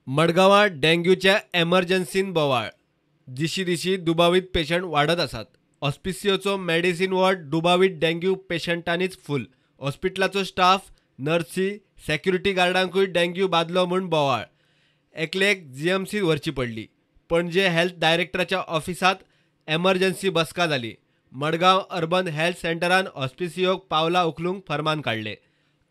मडगांवां डेंग्यूच्या एमर्जन्सीन बोवाळ. दिशी दिशी दुबावीत पेशंट वाडत आसात. हॉस्पिसियोचो मेडिसीन वॉर्ड दुबावीत डेंग्यू पेशंटांनीच फूल. हॉस्पिटलाचो स्टाफ, नर्सी, सेक्युरिटी गार्डांकूय डेंग्यू बादलो म्हूण बोवाळ. एकलेक जीएमसी व्हरची पडली. पणजे हेल्थ डायरेक्टराच्या ऑफिसांत एमर्जन्सी बसका जाली. मडगांव अर्बन हेल्थ सेंटरान हॉस्पिसियोक पावलां उखलूंक फर्मान काडलें.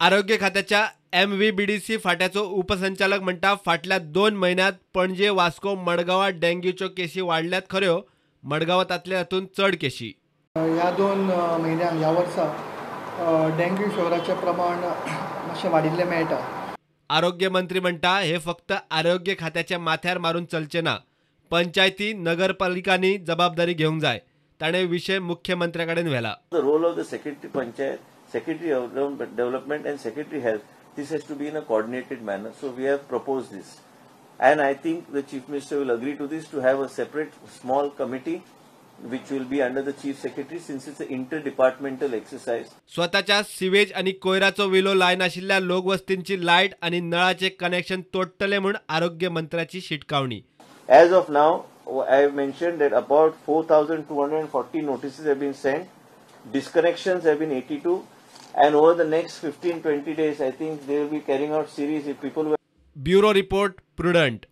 आरोग्य खात्याच्या MVBDC फाट्याचो उपसंचालक म्हणटा, फाटल्या 2 म्हयन्यांत पणजे, वास्को, मडगांवां डेंग्यूच्यो केशी वाडल्यात खऱ्यो, मडगांवां तांतले तातूंत चड केशी. ह्या 2 म्हयन्यांक ह्या वर्सा डेंग्यू फिवराचें प्रमाण मातशें वाडिल्लें मेळटा. आरोग्य मंत्री म्हणटा, हे फक्त आरोग्य खात्याच्या माथ्यार मारून चलचें ना, पंचायती, नगरपालिकांनी जबाबदारी घेवंक जाय. ताणें विशय मुख्यमंत्र्या कडेन व्हेला. The role of the secretary panchayat, secretary of development and secretary health, this has to be in a coordinated manner. So we have proposed this, and I think the Chief Minister will agree to this, to have a separate small committee which will be under the Chief Secretary, since it's an interdepartmental exercise. स्वतःच्या sewage आणि कोयराचो विलो लायनाशिल्ल्या लोकवस्तींची light आणि नळाचे connection तोडटले म्हूण आरोग्य मंत्र्याची शिटकावणी. As of now, I have mentioned that about 4,240 notices have been sent, disconnections have been 82, and over the next 15-20 days, I think they will be carrying out series if people were. Bureau Report, Prudent.